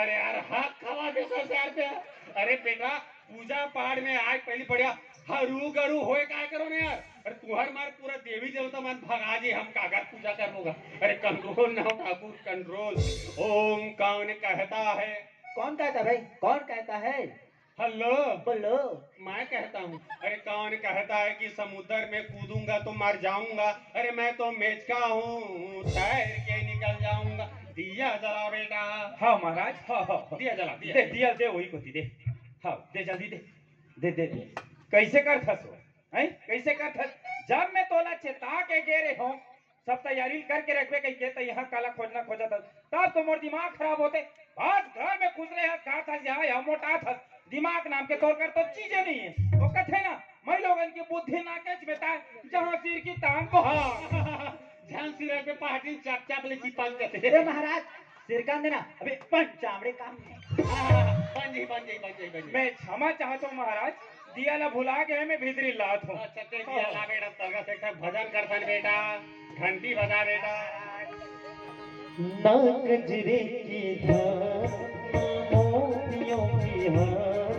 अरे यार, हाथ खवा दे सर यार ते। अरे बेटा, पूजा पाठ में आज पहली बढ़िया हरू गरू होए काय करो ना यार। अरे तुहर मार पूरा देवी देवता मन भगा जी, हम काकर पूजा कर लूंगा। अरे कंट्रोल ना हो ठाकुर, कंट्रोल। ओम कौन कहता है? कौन कहता भाई, कौन कहता है? हेलो। बोलो। मैं कहता हूँ, अरे कौन कहता है कि समुद्र में कूदूंगा तो मर जाऊंगा? अरे मैं तो मेचका हूँ, तैर के निकल जाऊंगा। दिया जला बेटा। हाँ महाराज, हाँ, हाँ, हाँ। दिया जला, दिया दे, जला। दिया दे, वही कोती दे। हाँ, दे जल्दी दे। दे, दे, दे। कैसे करथस वो? हैं? कैसे करथस? जब मैं तोला चेता के गे रहे हूँ, सब तैयारी करके रखबे कहिके, त यहाँ काला खोजना खोजत हस। तब तो मोर दिमाग खराब होते। बस घर में खुश रहे हस, खात हस, यहाँ, यहाँ मोटात हस। दिमाग नाम के तोर कर तो चीजे नहीं है। वो कथे ना, मैं लोगन की बुद्धि ना कैच में तान, जहाँ सिर की तान वहाँ। जहाँ सिर पे पहाटी चाप चाप ले चिपक जाते। ए महाराज, सिरकान देना, अबे पंचामड़े काम में। हाँ, हाँ, हाँ, बन जाई, बन जाई, बन जाई, बन जाई। मैं क्षमा चाहता हूँ महाराज, दिया ला भुला गए, मैं भीतरी लात हूँ। अच्छा, ते दिया ला बेटा, तंगा से एक भजन करथन बेटा, घंटी बजा बेटा। ना कजरे की धार, ना मोतियों की हार,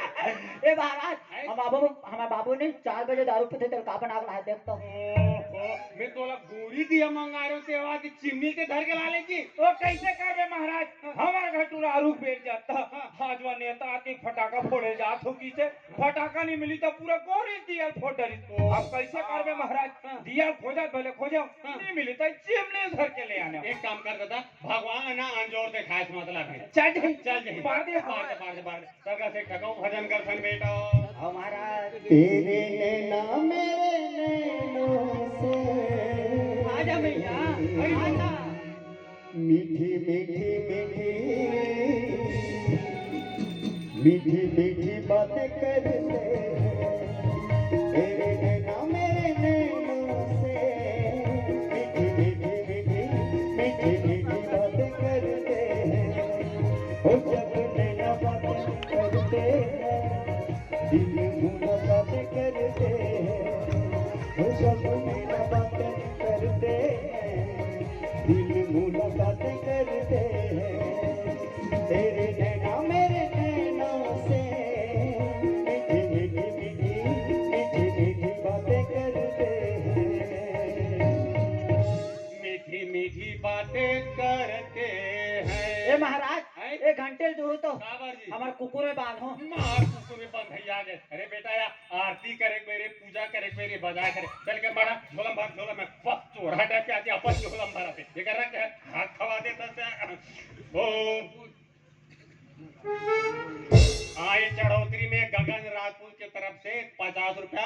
ए महाराज, हैं? हम बाबू, हमारे बाबू ने चार बजे दारू पीथे, तेरे का बना के लाए देख तो। ओहो, मैं तोला गोरी दिया मंगा रहे हो, ते आवाज चिमनी ते धर के ला ले जी। ओ कैसे करबे महाराज? हमार घर टूरा रुक बैठ जाता। हाँ। आज वा नेता आके फटाका फोड़े जात हो की से, फटाका नहीं मिली तो पूरा गोरी दिया फोड़ डरी। ओ। अब कैसे करबे महाराज? हाँ। दिया खोजत भले खोजो, हाँ। नहीं मिली तो चिमनी धर के ले आने। एक काम कर दादा, भगवान ना अंजोर देखाए से मतलब है। चल जाई। चल जाई। बार दे। बार दे, बार दे, बार दे। तब से ठगऊ भजन करथन बेटा। हमारा तेरे नैना मेरे नैनों से। आजा मैया, आजा। मीठी मीठी मीठी, मीठी मीठी बातें करते हैं। तेरे नैना मेरे नैनों से, मीठी मीठी मीठी, मीठी मीठी बातें करते हैं। ओ जब नैना बातें करते हैं, दिल मुलाकात करते हैं। ओ जब नैना बातें करते हैं, दिल मुलाकात करते हैं। तेरे नैना मेरे नैनों से, मीठी मीठी मीठी, मीठी मीठी बातें करते हैं। मीठी मीठी बातें करते हैं। ए महाराज, हैं? एक घंटे दूर तो काबर जी? हमार कुकुर में बांधो। मार कुकुर में बंधैया गए। अरे बेटा, या आरती करे के बेरे, पूजा करे के बेरे, बजाए करे। चल के मारा झोलम भर, झोलम में। वाह, चोरा टाइप के आके अपन झोलम भरा थे। ये कर रहा क्या? हाथ खवा देता से। ओ। हाँ, ये चढ़ोतरी में गगन राजपूत की तरफ से पचास रुपया।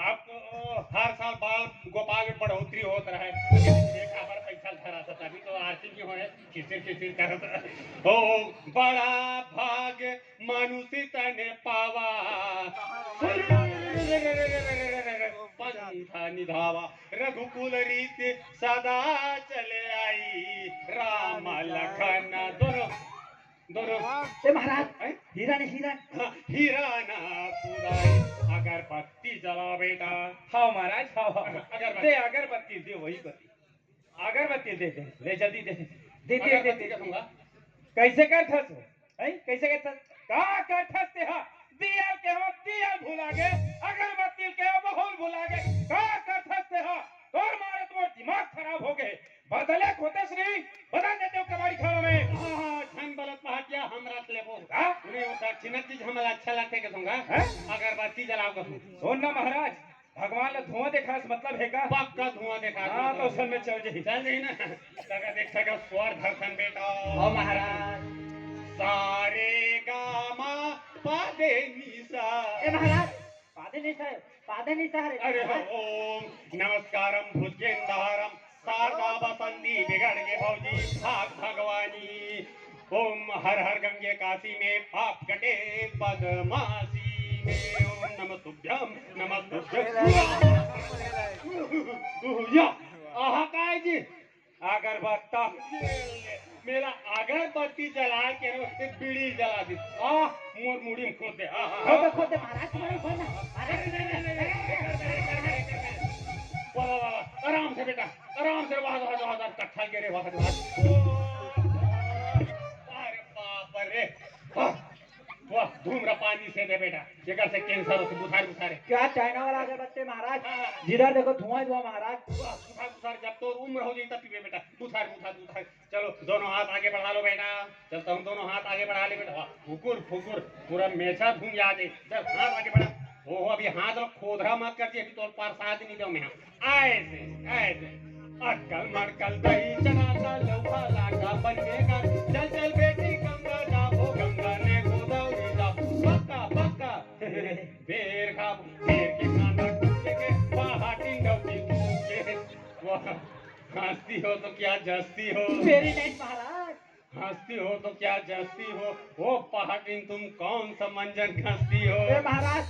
आपको हर साल बाल गोपाल में बढ़ोतरी होत रहे। एक हमारा पैसा धरा था, तभी तो आरती की होए, किसिर किसिर करत। ओ, बड़ा भाग मानुष तन पावा, पंथ निधावा, रघुकुल रीत सदा चले आई, राम लखन दोनों, दोनों। ए महाराज, हैं? हीरा ने हीरा। हाँ, हीरा ना पुराई, अगरबत्ती जला बेटा। हाँ महाराज, हाँ, हाँ। अगरबत्ती। दे अगरबत्ती, दे वही बत्ती। अगरबत्ती दे दे, ले जल्दी दे। दे, दे, दे, अगरबत्ती दे। का दूंगा? कैसे करथस हो? हैं? कैसे करथस? का करथस तेहा? दियल के हो, दियल भुला गे, अगरबत्ती के हो, बहुल भुला गे। का करथस तेहा? तोर मारे तो मोर दिमाग खराब हो गए। बदले खोते श्री, बदल देते हो कबाड़ी खाना में। हाँ, हाँ, झन बलत पहाटिया, हम रख लेबो। का? नहीं, वो दक्षिणा चीज हमला अच्छा लगते के दूंगा। हैं? अगरबत्ती जलाओ के दूंगा। सुन ना महाराज, भगवान ला धुआं देखास मतलब हे का? पक्का धुआं देखा हाँ, दूंगा। तो सन में चल जाई। चल जाई ना। तका देख सका स्वर धरथन बेटा। हाँ महाराज। सारे गामा पादे निसा। ए महाराज, पादे निसा, पादे निसा रे। अरे हो, ओम नमस्कारम भुजगेंदारम शारदा बसंती बिगड़ के भौजी भाग भगवानी। ओम हर हर गंगे काशी में पाप कटे बदमाशी में। ओम नमः तुभ्यम, नमः तुभ्यम। या, आहा काय जी, अगरबत्ता। मेला अगरबत्ती जला के रो, ते बीड़ी जला दी। आ, मोर मुड़ी में खोद दे। आ, आ, आ। खोद दे, खोद दे, महाराज, तुम्हारे खोद ना। महाराज, वाह, वाह, वाह, वाह। आराम से बेटा, आराम से, वाह, वाह, वाह, वाह, कट्ठा गिरे, वाह, वाह। अरे बाप रे, वाह, वाह, धूम्रपान निषेध हे बेटा, एकर से कैंसर होथे, बुखार, बुखार हे। क्या चाइना वाला अगरबत्ती महाराज? हाँ। जिधर देखो धुआं ही धुआं महाराज। वाह, बुखार, बुखार, जब तोर उम्र हो जाई तब पीबे बेटा, बुखार, बुखार, बुखार। चलो, दोनों हाथ आगे बढ़ा लो बेटा। चलता हूँ, दोनों हाथ आगे बढ़ा ले बेटा। वाह, फुकुर, फुकुर, पूरा मेछा घूम जाते। चल, हाथ आगे बढ़ा। ओहो, अभी हाथ ला खोदरा मत कर जी, अभी तो प्रसाद नहीं दो मैं। ऐसे, ऐसे। अक्कल मड़कल दही चना का लौका लागा बनने का। चल, चल बेटी गंगा जाबो, गंगा ने गोदावरी जाबो। पक्का, पक्का। बेर खाबो, बेर के खाना टूट के, पहाटी गौती। हंसती हो तो क्या जसती हो? वेरी नाइस महाराज। हंसती हो तो क्या जसती हो? ओ पहाटिन, तुम कौन सा मंजन घसती हो? ए महाराज,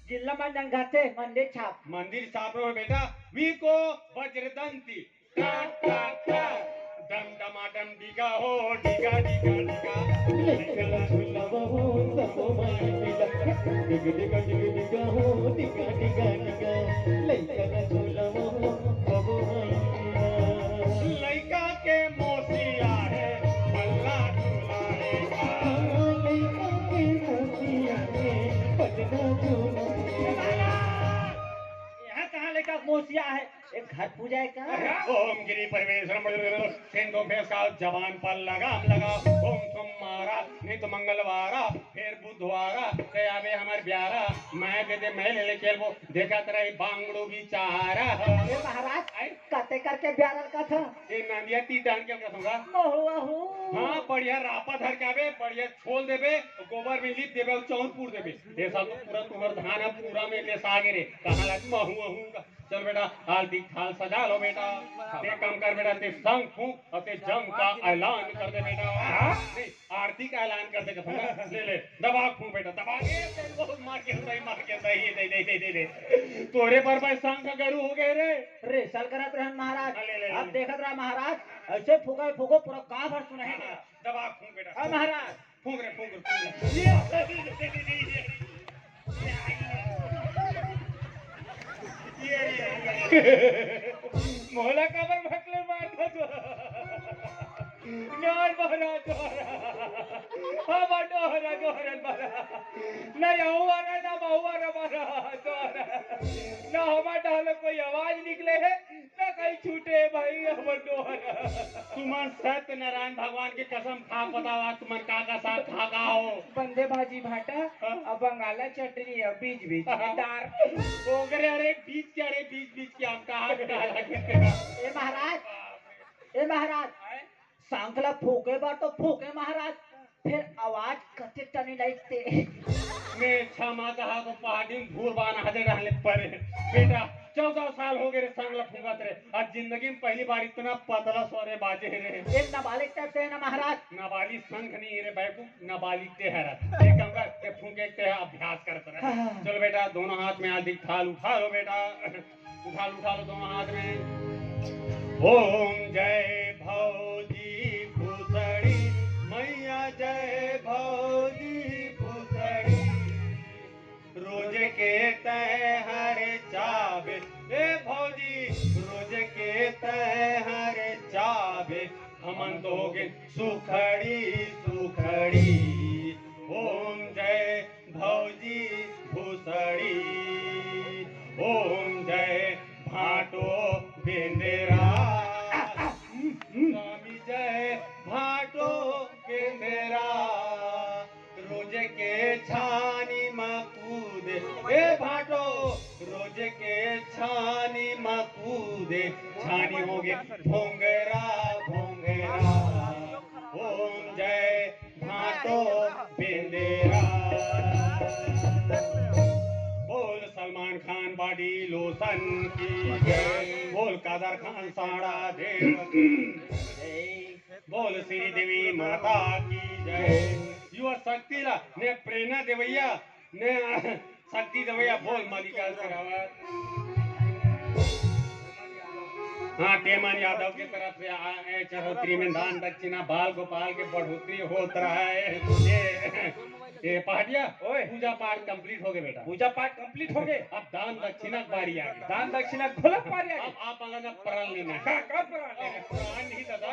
जिल्ला मंजन घसे मंदिर छाप। मंदिर छाप रहे हो बेटा, वी को वज्रदंती। टा, टा, टा। डम डमाडम डिगा हो, डिगा, डिगा, डिगा। लइका ला झुलावा हो सबो माई पिला, डिग डिग डिग डिगा हो, डिगा डिगा डिगा। लइका ला झुलावा हो सबो माई पिला। लइका के मौसी आहे, पल्ला झुलाएगा। हाँ, लइका के मौसी आहे, पल्ला झुलाएगा। यहाँ कहाँ लइका के मौसी आहे? एक घर पूजा है का? ओम गिरी परमेश्वर सेंधो फेस का जबान पर लगाम लगाओ। ओम सोमवारा, नहीं तो मंगलवारा, फिर बुधवारा, ते आवे हमार ब्यारा, मैं दे दे मैं ले ले खेलबो, देखा तेरा ही बांगड़ू भी चारा। ए महाराज, आई? कते करके ब्यारल का था? ये नंदिया ती डांड के कसम का। महुआ हूँ। हाँ, बढ़िया रापा धर के आवे, बढ़िया छोल देबे, गोबर में लिप देबे और चौर पूर देबे। ये सब तो पूरा तुम्हार धान है, पूरा में ले सागे रे। कहाँ लग महुआ हूँ का? चल बेटा, हाल दिख थाल सजा लो बेटा। ते कम कर बेटा, ते संग फूंक और ते जंग का ऐलान कर दे बेटा। नहीं, आरती का ऐलान कर दे बेटा। ले ले, दबा फूंक बेटा, दबा। ए, तेरे को मार के भाई, मार के भाई, ये दे दे दे दे दे। तोरे पर भाई संग का गरु हो गए रे। रेसल करत रहन महाराज। हाँ, ले, ले, ले। अब देखत रहा महाराज, ऐसे फूका फूको पूरा गांव भर सुनाई दिया। दबा फूंक बेटा। हाँ महाराज। फूंक रे, फूंक रे, फूंक रे। ये, ये, ये, ये। मोला काबर भकले मार दो तो। डोहर बहरा, डोहर। हमार डोहर, डोहर बहरा। ना यहू आ रहा, ना बहू आ रहा, बहरा, डोहर। ना हमार डहले कोई आवाज निकले है, ना कहीं छूटे भाई, हमार डोहर। तुमन सत्यनारायण भगवान के कसम खा बतावा, तुमन का का साग खा का हो? बंदे भाजी भाटा, हाँ। अब बंगाला चटनी है, बीच बीच में दार। ओकरे, अरे बीच के, अरे बीच बीच के हम कहा कहा लगे तेरा। ए महाराज, ए महाराज, सांखला फूके बार तो फूके महाराज, फिर आवाज कते टनी लाइक ते। मैं क्षमा कहा तो पहाड़ी में भूर बान हाजे रहले परे। बेटा, चौदह साल हो गए रे संगला फूंकत रे। आज जिंदगी में पहली बार इतना पतला सोरे बाजे रे। एक नाबालिग टाइप से है ना महाराज। नाबालिग संख नहीं है रे बैकू, नाबालिग ते है रे। एक काम कर, ते फूंके ते अभ्यास करत रहे। हाँ। चल बेटा, दोनों हाथ में आदि थाल उठा लो बेटा। उठा लो, उठा लो दोनों हाथ में। ओम जय भौजी भूतड़ी, मैया जय भौजी भूतड़ी। रोज के तय हर चाबे, ए भौजी, रोज के तय हर चाबे, हमन दोगे सुखड़ी सुखड़ी। ओम जय भौजी भूसड़ी, ओम जय भाटो बेंदेरा। स्वामी जय भाटो बेंदेरा। रोज के छानी मा कूदे ए भाटो, रोज के छानी मा कूदे, छानी होगे भोंगरा भोंगरा। ओम जय भाटो बेंदेरा। बोल सलमान खान बॉडी लोशन की जय। बोल कादर खान साड़ा देव की जय। बोल श्री देवी माता की जय। युवा शक्ति ला ने प्रेरणा देवैया ने शक्ति देवैया। बोल मलिकार करावत। हाँ, टेमन यादव के तरफ से आ, ए, चढ़ोतरी में दान दक्षिणा, बाल गोपाल के बढ़ोतरी होत रहा है। ये, ये पहाड़िया, ओए। पूजा पाठ कंप्लीट हो गए बेटा। पूजा पाठ कंप्लीट हो गए। अब दान दक्षिणा की बारी आ गई। दान दक्षिणा घोलक पार आ गए। अब आप वाला ना प्रण लेना है। का का प्रण लेना? प्रण नहीं दादा,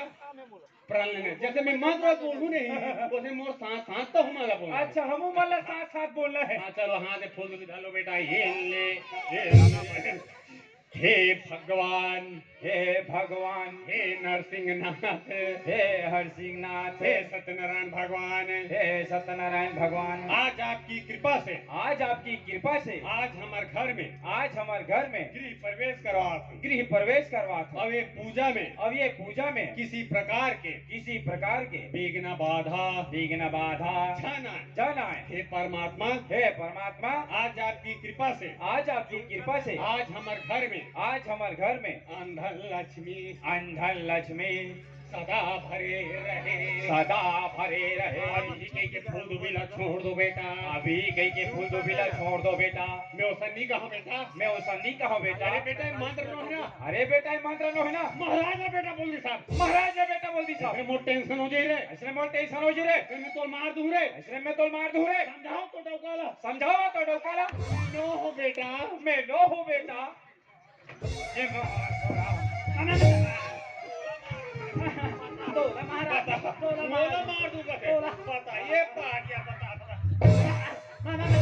प्रण लेना है। जैसे मैं मंत्र बोलूँ नहीं, वैसे मोर साथ साथ तो हमारा बोलना है। अच्छा, हमू मन ला साथ साथ बोलना है। हाँ, चलो, हाथ से फूल उठा लो बेटा, ये ले, ये ले। हे भगवान, हे भगवान, हे नरसिंह नाथ, हे हरसिंह नाथ, हे सत्यनारायण भगवान, हे सत्यनारायण भगवान, आज आपकी कृपा से, आज आपकी कृपा से, आज हमारे घर में आज हमारे घर में गृह प्रवेश करवात हूँ। गृह प्रवेश करवात हूँ। अब ये पूजा में अब ये पूजा में किसी प्रकार के किसी प्रकार के विघ्न बाधा विघ्न बाधा झन आए। झन आए। हे परमात्मा, हे परमात्मा, आज आपकी कृपा से, आज आपकी कृपा से आज हमारे घर में आज हमर घर में अंधन लक्ष्मी, अंधन लक्ष्मी सदा भरे रहे, सदा भरे रहे। अभी कहिके फूल दुभी ला छोड़ दो बेटा। अभी कहिके फूल दुभी ला छोड़ दो बेटा। मैं ओसन नहीं कहा बेटा। मैं ओसन नहीं कहा बेटा। अरे बेटा, ये मंत्र नोहे ना। अरे बेटा, ये मंत्र नोहे ना। महाराज ने बेटा बोल दी साहब। महाराज ने बेटा बोल दी साहब। अरे मोर टेंशन हो जाई रे। अइसने मोर टेंशन हो जाई रे। अइसने मैं तोला मार दूं रे। अइसने मैं तोला मार दूं रे। समझाओ तो डौका ला। समझाओ तो डौका ला। मैं नो हो बेटा। मैं नो हो बेटा। ये मा-, ना, ना, ना, ना। तोला महाराज, तोला मोला महाराज। मार दूंगा। तोला। बता, ये बात क्या बता, बता। ना, ना, ना।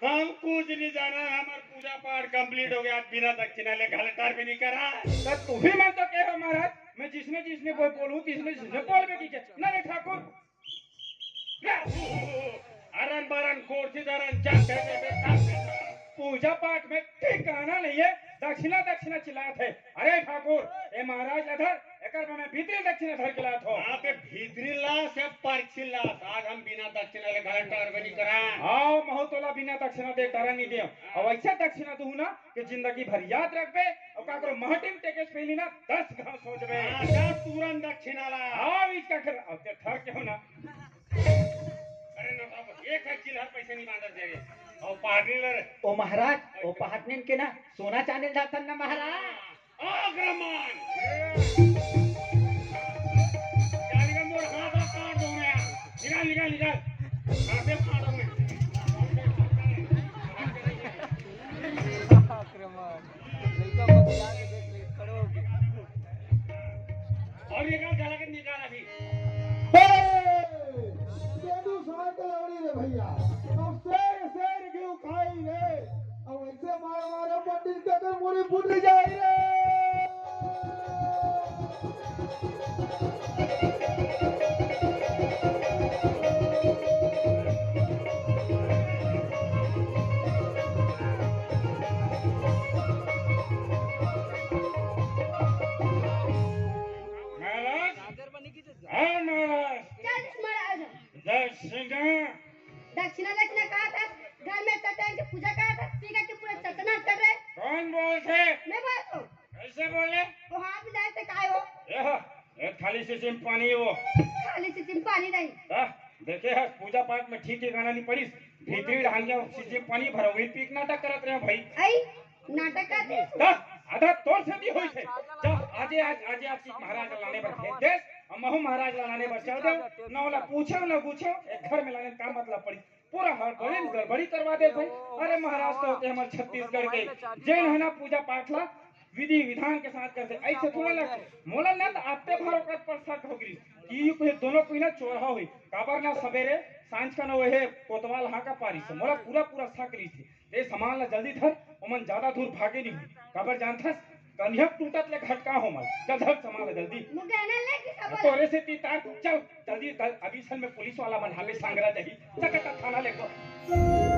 हम कुछ नहीं जाना, हमारा पूजा पाठ complete हो गया, बिना दक्षिणा ले घालटार भी नहीं करा। तो तू भी मन तो कहे हो महाराज, मैं जिसने जिसने बोल बोलूं, तिसने तिसने बोल भी कीजिए। ना रे ठाकुर, अरन बरन कोरसी दरन जग दे दे दे दे। पूजा पाठ में ठीक कहना नहीं है, दक्षिणा दक्षिणा चिल्लात है। अरे ठाकुर, ए महाराज ला धर, एकर में मैं भीतरी दक्षिणा धर के लात हो। हाँ, ते भीतरी ला से परछी ला, आज हम बिना दक्षिणा ले घालटार बनी करा। आओ, महू तोला बिना दक्षिणा दे डरा नहीं दे। अब ऐसा दक्षिणा दूं ना कि जिंदगी भर याद रखबे, और काकरो महटिम टेकेस पहली ना दस घाव सोचबे। हाँ, जा तुरंत दक्षिणा ला। आओ, इसका खेल, अब ते थर क्यों ना? अरे ना बाबा, एक है चिल्हर पैसे नहीं मांगत दे रे। और पार्टी ले रे। ओ महाराज, ओ पहाटनेन के ना सोना चांदी धाथन ना महाराज। आक्रमण। निकाल, निकाल, मोर हाथ और काट दूंगा यार। निकाल, निकाल, निकाल। हाथ से फाड़ दूंगा। आक्रमण। लइका बतिया के देख ले, खड़े होके। और ये का झाला के निकाल अभी। ए, तेनू साथ लौड़ी रे भैया। अब शेर, शेर क्यों खाई रे? अब ऐसे मार मारो पंडित के तो मुड़ी फूट जाए रे। महाराज, हाँ महाराज। चल महाराज। दक्षिणा। दक्षिणा, दक्षिणा कहा था, घर में चट्टान की पूजा कहा था, पी के पूरा चटना कर रहे। कौन बोलथे? मैं बोलत हूँ। कैसे बोले? वो हाथ मिलाए से काय हो? ये हो, ये खाली शीशी में पानी है वो। खाली शीशी में पानी नहीं। हाँ, देखे है, पूजा पाठ में ठीक ठिकाना नहीं पड़ीस। भीतरी डाल के शीशी में पानी भरो, वही पी के नाटक करत रहे भाई। आई, नाटक करते। हाँ, आधा तोर से भी होई थे। जा, आजे आज, आजे आज की महाराज लाने पर भेज दे, हम महू महाराज लाने पर चल दे। ना ओला पूछे, ना पूछे, एक घर में लाने का मतलब पड़ी। पूरा हड़बड़ी में गड़बड़ी करवा दे भाई। अरे महाराज तो होते हमारे छत्तीसगढ़ के, जेन है ना पूजा पाठ ला विधि विधान के साथ करथे, ऐसे थोड़ा लगथे। मोला नंद आते भर ओकर पर शक हो गिरी कि ये कोई दोनों कोई ना चोरहा होई। काबर ना सबेरे सांझ का ना वहे कोतवाल हाँ का पारी से मोला पूरा पूरा शक रही थे। ए सामान ला जल्दी धर, ओमन ज्यादा दूर भागे नहीं होई। काबर जानथस, कनिहा टूटत ले घटका हो मल। चल धर सामान ला जल्दी। मुगैना ले कि खबर? तोरे से ती तार, चल जल्दी धर, अभी सन में पुलिस वाला मन हावे सांगरा जाही। चल, चल, चल, थाना ले को।